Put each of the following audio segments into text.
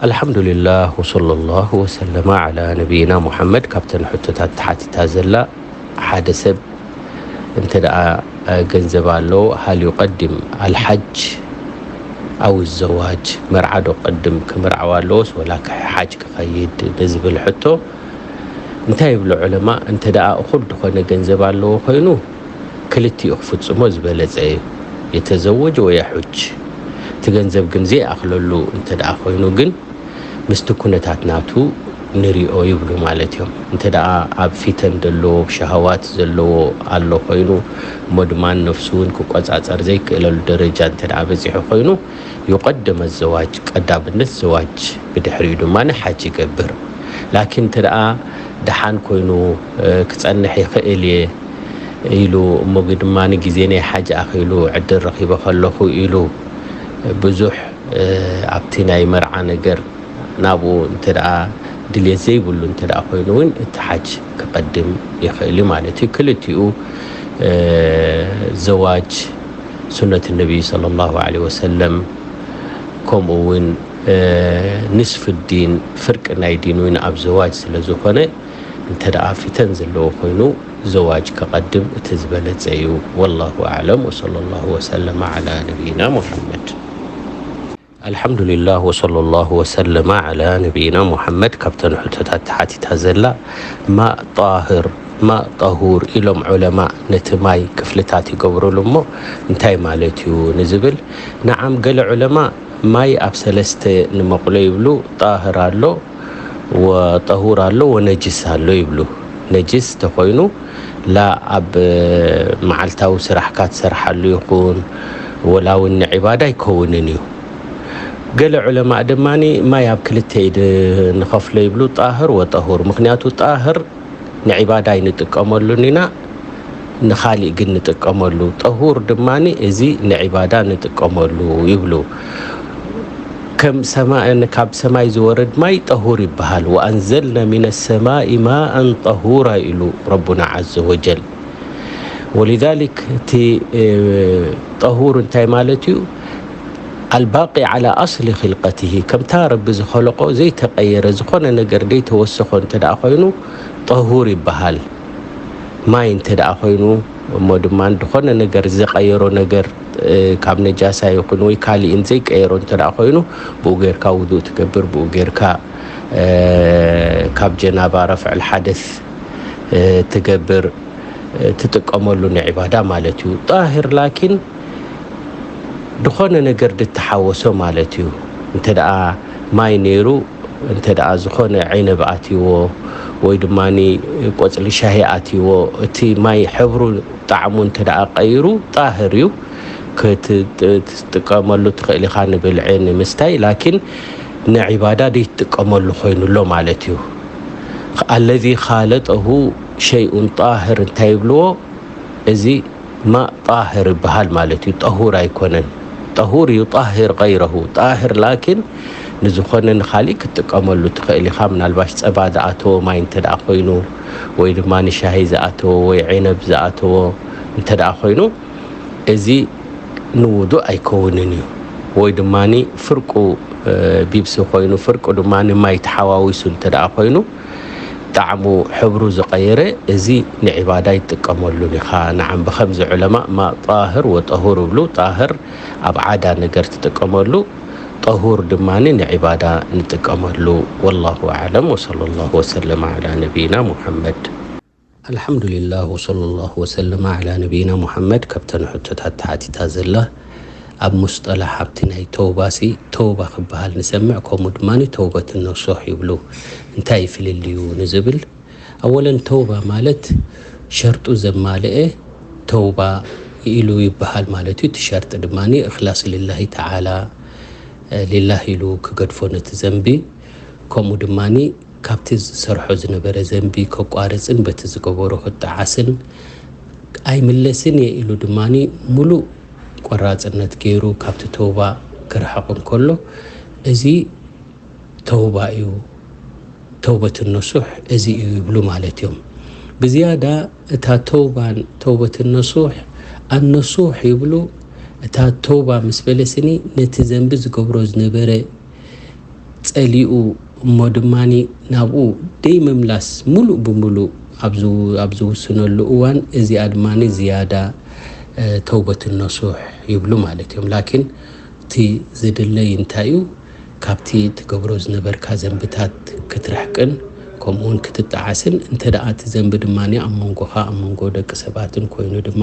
ኣልሓምዱሊላህ ወሰለላሁ ወሰለማ ዓላ ነቢይና ሙሓመድ። ካብተን ሕቶታት ተሓቲታ ዘላ፣ ሓደ ሰብ እንተ ደኣ ገንዘብ ኣለዎ፣ ሃል ዩቀድም ኣልሓጅ ኣው ዘዋጅ፣ መርዓ ዶ ቀድም ክምርዓው ኣለዎስ ወላ ሓጅ ክኸይድ ንዝብል ሕቶ እንታይ ይብሉ ዑለማ? እንተ ደኣ እኹል ዝኾነ ገንዘብ ኣለዎ ኮይኑ ክልቲኡ ክፍጽሞ ዝበለጸ እዩ። የተዘወጅ ወየሑጅ። እቲ ገንዘብ ግን ዘይኣኽለሉ እንተ ደኣ ኮይኑ ግን ምስቲ ኩነታት ናቱ ንሪኦ ይብሉ ማለት እዮም። እንተ ደኣ ኣብ ፊተን ዘለዎ ሸሃዋት ዘለዎ ኣሎ ኮይኑ እሞ ድማ ነፍሱ እውን ክቆጻጸር ዘይክእለሉ ደረጃ እንተ ደኣ በጺሑ ኮይኑ ዩቀደመ ዘዋጅ፣ ቀዳምነት ዘዋጅ፣ ብድሕሪኡ ድማ ሓጅ ይገብር። ላኪን እንተ ደኣ ደሓን ኮይኑ ክጸንሕ ይኽእል እየ ኢሉ እሞ ድማ ግዜ ናይ ሓጅ ኣኺሉ ዕድል ረኺበ ከለኹ ኢሉ ብዙሕ ኣብቲ ናይ መርዓ ነገር ናብኡ እንተ ደኣ ድልየት ዘይብሉ እንተ ደኣ ኮይኑ እውን እቲ ሓጅ ክቐድም ይኽእል እዩ ማለት እዩ። ክልቲኡ ዘዋጅ ሱነት ነቢይ ሰለላሁ ዐለይሂ ወሰለም ከምኡ እውን ንስፍ ዲን ፍርቂ ናይ ዲን እውን ኣብ ዘዋጅ ስለ ዝኾነ እንተ ደኣ ፊተን ዘለዎ ኮይኑ ዘዋጅ ከቐድም እቲ ዝበለጸ እዩ። ወላሁ ኣዕለም ወሰለላሁ ወሰለመ ዐላ ነቢይና ሙሐመድ። ኣልሓምዱሊላህ ወሰለላሁ ወሰለመ ዐላ ነቢይና ሙሐመድ። ካብተን ሕቶታት ተሓቲታ ዘላ ማእ ጣህር፣ ማእ ጠሁር ኢሎም ዑለማ ነቲ ማይ ክፍልታት ይገብሩሉ እሞ እንታይ ማለት እዩ ንዝብል፣ ነዓም ገለ ዑለማ ማይ ኣብ ሰለስተ ንመቕሎ ይብሉ። ጣህር ኣሎ፣ ወጠሁር ኣሎ፣ ወነጅስ ኣሎ ይብሉ። ነጅስ ተኾይኑ ላ ኣብ መዓልታዊ ስራሕካ ትሰርሓሉ ይኹን ወላ እውን ንዒባዳ ኣይከውንን እዩ። ገለ ዑለማእ ድማ ማይ ኣብ ክልተ ኢድ ንኸፍሎ ይብሉ፣ ጣህር ወጠሁር። ምኽንያቱ ጣህር ንዒባዳ ኣይንጥቀመሉን ኢና፣ ንኻሊእ ግን ንጥቀመሉ። ጠሁር ድማ እዚ ንዒባዳ ንጥቀመሉ ይብሉ። ከም ሰማ-፣ ካብ ሰማይ ዝወርድ ማይ ጠሁር ይበሃል። ወኣንዘልና ሚነ ሰማኢ ማኣን ጠሁራ ኢሉ ረቡና ዐዘ ወጀል። ወሊዛሊክ እቲ፣ እ፣ ጠሁር እንታይ ማለት እዩ? ኣልባቂ ዐላ ኣስሊ ኺልቀቲሂ፣ ከምታ ረቢ ዝኸለቆ ዘይተቀየረ፣ ዝኾነ ነገር ዘይተወሰኾ እንተ ደኣ ኮይኑ ጠሁር ይበሃል። ማይ እንተ ደኣ ኮይኑ እሞ ድማ ዝኾነ ነገር ዝቐየሮ ነገር፣ እ፣ ካብ ነጃሳ ይኹን ወይ ካሊእን ዘይቀየሮ እንተ ደኣ ኮይኑ ብኡ ጌርካ ውዱእ ትገብር፣ ብኡ ጌርካ፣ እ፣ ካብ ጀናባ ረፍዕል ሓደስ፣ እ፣ ትገብር፣ እ፣ ትጥቀመሉ ንዒባዳ ማለት እዩ። ጣሂር ላኪን ዝኾነ ነገር ድተሓወሶ ማለት እዩ። እንተ ደኣ ማይ ነይሩ፣ እንተ ደኣ ዝኾነ ዒነብ ኣትይዎ ወይ ድማ ቆጽሊ ሻሂ ኣትይዎ፣ እቲ ማይ ሕብሩ ጣዕሙ እንተ ደኣ ቀይሩ ጣህር እዩ። ክት-፣ ክትጥቀመሉ ትኽእል ኢኻ ንብልዒ ንምስታይ፣ ላኪን ንዒባዳ ዘይትጥቀመሉ ኮይኑ ኣሎ ማለት እዩ። ኣለዚ ኻለጠሁ ሸይኡን ጣህር እንታይ ይብልዎ? እዚ ማእ ጣህር ይበሃል ማለት እዩ። ጠሁር ኣይኮነን። ጠሁር ዩጣሂር ገይረሁ። ጣህር ላኪን ንዝኾነ ንኻሊእ ክትጥቀመሉ ትኽእል ኢኻ። ምናልባሽ ጸባ ዝኣተዎ ማይ እንተ ደኣ ኮይኑ ወይ ድማ ንሻሂ ዝኣተዎ ወይ ዒነብ ዝኣተዎ እንተ ደኣ ኮይኑ እዚ ንውዱእ ኣይከውንን እዩ። ወይ ድማ ፍርቁ፣ እ፣ ቢብሲ ኮይኑ ፍርቁ ድማ ማይ ተሓዋዊሱ እንተ ደኣ ኮይኑ ጣዕሙ ሕብሩ ዝቐየረ እዚ ንዒባዳ ይጥቀመሉን ኢኻ። ነዓም ብኸምዚ ዑለማ ማእ ጣህር ወጠሁር ይብሉ። ጣህር ኣብ ዓዳ ነገር ትጥቀመሉ፣ ጠሁር ድማ ንዒባዳ ንጥቀመሉ። ወላሁ ኣዕለም ወሰለላሁ ወሰለመ ዐላ ነቢይና ሙሐመድ። ኣልሓምዱሊላህ ወሰለላሁ ወሰለመ ዐላ ነቢይና ሙሐመድ። ካብተን ሕቶታት ተሓቲታ ዘላ ኣብ ሙስጠላሕ ኣብቲ ናይ ተውባሲ ተውባ ክበሃል ንሰምዕ፣ ከምኡ ድማ ተውበት ነሱሕ ይብሉ። እንታይ እዩ ፍልልዩ ንዝብል፣ ኣወለን ተውባ ማለት ሸርጡ ዘማልአ ተውባ ኢሉ ይበሃል ማለት እዩ። እቲ ሸርጢ ድማ እኽላስ ሊላሂ ተዓላ፣ ሊላህ ኢሉ ክገድፎ ነቲ ዘንቢ፣ ከምኡ ድማ ካብቲ ዝሰርሖ ዝነበረ ዘንቢ ከቋርጽን በቲ ዝገበሮ ክጠዓስን ኣይምለስን እየ ኢሉ ድማ ሙሉእ ቆራጽነት ገይሩ ካብቲ ተውባ ክርሕቕ እንከሎ፣ እዚ ተውባ እዩ። ተውበት ነሱሕ እዚ እዩ ይብሉ ማለት እዮም። ብዝያዳ እታ ተውባን ተውበት ነሱሕ፣ ኣነሱሕ ይብሉ። እታ ተውባ ምስ በለስኒ ነቲ ዘንቢ ዝገብሮ ዝነበረ ጸሊኡ እሞ ድማ ናብኡ ደይምምላስ ሙሉእ ብሙሉእ ኣብ ዝው- ኣብ ዝውስነሉ እዋን፣ እዚኣ ድማ ዝያዳ እ፣ ተውበት ነሱሕ ይብሉ ማለት እዮም። ላኪን እቲ ዝድለይ እንታይ እዩ? ካብቲ ትገብሮ ዝነበርካ ዘንብታት ክትርሕቅን ከምኡ እውን ክትጠዓስን፣ እንተ ደኣ እቲ ዘንቢ ድማ ኣብ መንጎኻ ኣብ መንጎ ደቂ ሰባትን ኮይኑ ድማ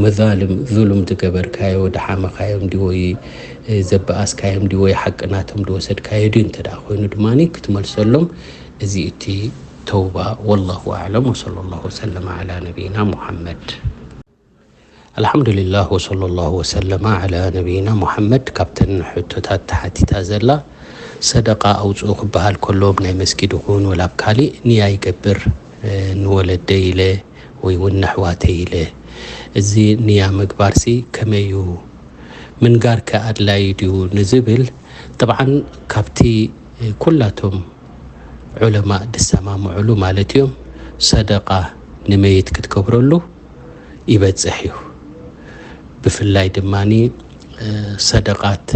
መዛልም ዙሉም ዝገበርካዮ፣ ድሓመኻዮም ድዩ ወይ እ፣ ዘበኣስካዮም ድዩ ወይ ሓቂ ናቶም ዝወሰድካዮ ድዩ እንተ ደኣ ኮይኑ ድማ ክትመልሰሎም፣ እዚ እቲ ተውባ። ወላሁ ኣዕለም ወሰለ ላሁ ወሰለመ ዓላ ነቢይና ሙሓመድ። ኣልሓምዱሊላህ ወሰለ ላሁ ወሰለመ ዓላ ነቢይና ሙሓመድ። ካብተን ሕቶታት ተሓቲታ ዘላ፣ ሰደቃ ኣውፅኡ ክበሃል ከሎ ናይ መስጊድ ይኹን ወላ ኣብ ካሊእ ንያ ይገብር፣ እ፣ ንወለደይ ኢለ ወይ እውን ነሕዋተይ ኢለ። እዚ ንያ ምግባርሲ ከመይ እዩ? ምንጋር ከ ኣድላዪ ድዩ ንዝብል፣ ጠብዓን ካብቲ ኩላቶም ዑለማእ ዝሰማምዑሉ ማለት እዮም፣ ሰደቃ ንመይት ክትገብረሉ ይበጽሕ እዩ። ብፍላይ ድማ ሰደቃት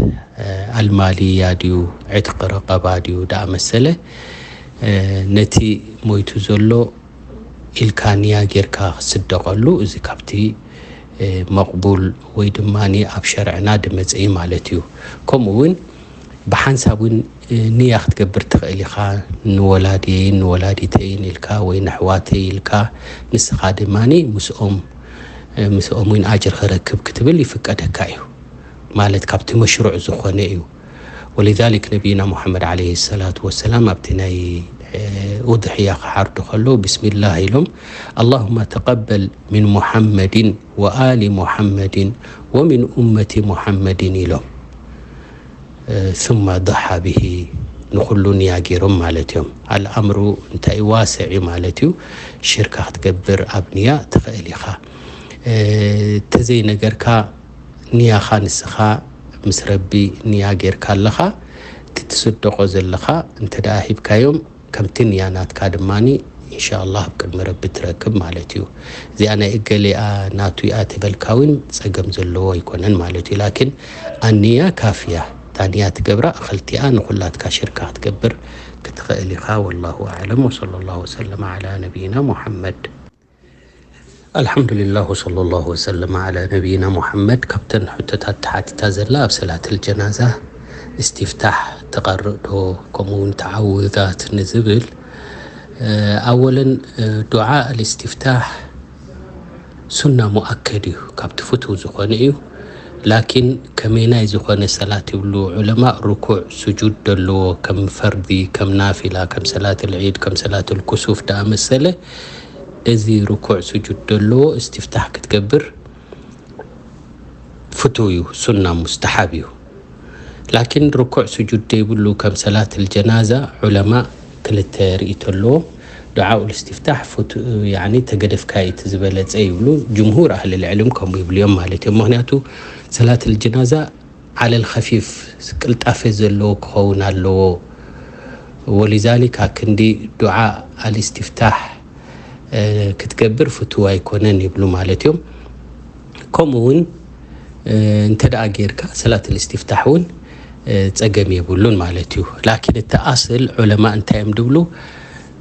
ኣልማልያ ድዩ፣ ዕትቂ ረቀባ ድዩ ደኣ መሰለ፣ ነቲ ሞይቱ ዘሎ ኢልካ ንያ ጌርካ ክስደቐሉ፣ እዚ ካብቲ መቕቡል ወይ ድማ ኣብ ሸርዕና ድመጸ እዩ ማለት እዩ። ከምኡ እውን ብሓንሳብ እውን ንያ ክትገብር ትኽእል ኢኻ። ንወላድየይን ንወላዲተይን ኢልካ ወይ ንኣሕዋተይ ኢልካ፣ ንስኻ ድማ ምስኦም ምስኦም እውን ኣጅር ክረክብ ክትብል ይፍቀደካ እዩ። ማለት ካብቲ መሽሩዕ ዝኾነ እዩ። ወሊዛሊክ ነቢይና ሙሓመድ ዓለይሂ ሰላቱ ወሰላም ኣብቲ ናይ፣ እ፣ ኡድሕያ ክሓርዱ ከለዉ ብስሚላህ ኢሎም፣ ኣላሁማ ተቀበል ሚን ሙሓመድን ወኣሊ ሙሓመድን ወሚን ኡመቲ ሙሓመድን ኢሎም። እ፣ ثم ضحى به ንኹሉ ንያ ገይሮም ማለት እዮም። ኣልኣምሩ እንታይ ዋስዕ እዩ ማለት እዩ። ሽርካ ክትገብር ኣብ ንያ ትኽእል ኢኻ። እ፣ ተዘይነገርካ ንያኻ ንስኻ ምስ ረቢ ንያ ጌርካ ኣለኻ፣ እቲ ትስደቆ ዘለኻ እንተ ደኣ ሂብካዮም፣ ከምቲ ንያ ናትካ ድማ ኢንሻኣላህ ኣብ ቅድሚ ረቢ ትረክብ ማለት እዩ። እዚኣ ናይ እገሌኣ ናቱ እያ ተበልካ እውን ጸገም ዘለዎ ኣይኮነን ማለት እዩ። ላኪን ኣንያ ካፍያ፣ እታ ንያ ትገብራ እኽልቲኣ ንኹላትካ ሽርካ ክትገብር ክትኽእል ኢኻ። ወላሁ ኣዕለም ወሰለ ላሁ ወሰለመ ዓላ ነቢይና ሙሓመድ። ኣልሓምዱሊላህ ወሰለ ላሁ ወሰለመ ዓላ ነቢይና ሙሓመድ። ካብተን ሕቶታት ተሓቲታ ዘላ ኣብ ሰላተል ጀናዛ እስትፍታሕ ተቐርእ ዶ ከምኡ እውን ተዓውዛት ንዝብል፣ እ፣ ኣወለን፣ እ፣ ዱዓ ኣልእስትፍታሕ ሱና ሙኣከድ እዩ፣ ካብቲ ፍትው ዝኾነ እዩ። ላኪን ከመይናይ ዝኾነ ሰላት ይብሉ ዑለማ፣ ርኩዕ ስጁድ ደለዎ፣ ከም ፈርዲ፣ ከም ናፊላ፣ ከም ሰላተል ዒድ፣ ከም ሰላተል ኩሱፍ ደኣ መሰለ፣ እዚ ርኩዕ ስጁድ ደለዎ እስትፍታሕ ክትገብር ፍቱው እዩ፣ ሱና ሙስተሓብ እዩ። ላኪን ርኩዕ ስጁድ ደይብሉ ከም ሰላት ልጀናዛ ዑለማ ክልተ ርእይቶ ኣለዎም። ዱዓኡ ልስትፍታሕ ፍቱ-፣ ያኒ ተገደፍካይ እቲ ዝበለጸ ይብሉ። ጅምሁር ኣህሊ ልዕልም ከምኡ ይብሉ እዮም ማለት እዮም። ምኽንያቱ ሰላት ልጀናዛ ዓለል ኸፊፍ ቅልጣፈ ዘለዎ ክኸውን ኣለዎ። ወሊዛሊክ ኣክንዲ ዱዓ ኣልእስትፍታሕ፣ እ፣ ክትገብር ፍቱው ኣይኮነን ይብሉ ማለት እዮም። ከምኡ እውን፣ እ፣ እንተ ደኣ ጌርካ ሰላት ልእስትፍታሕ እውን፣ እ፣ ጸገም የብሉን ማለት እዩ። ላኪን እቲ ኣስል ዑለማ እንታይ እዮም ድብሉ?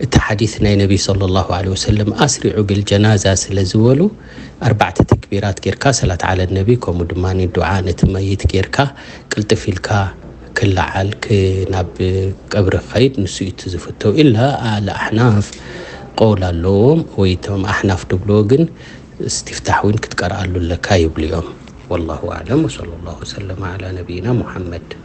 እቲ ሓዲስ ናይ ነቢ ሰለላሁ ዐለይሂ ወሰለም ኣስሪዑ ቢልጀናዛ ስለ ዝበሉ፣ ኣርባዕተ ተክቢራት ጌርካ ሰላት ዓለ ነቢ፣ ከምኡ ድማ ዱዓ ነቲ መይት ጌርካ ቅልጥፍ ኢልካ ክለዓል ክ-፣ ናብ ቀብሪ ክኸይድ ንሱ እዩ እቲ ዝፍተው። ኢላ ኣል ኣሕናፍ ቀውል ኣለዎም፣ ወይ እቶም ኣሕናፍ ድብልዎ ግን እስትፍታሕ እውን ክትቀርኣሉ ኣለካ ይብሉ እዮም። ወላሁ ኣዕለም ወሰለ ላሁ ወሰለመ ዓላ ነቢይና ሙሓመድ።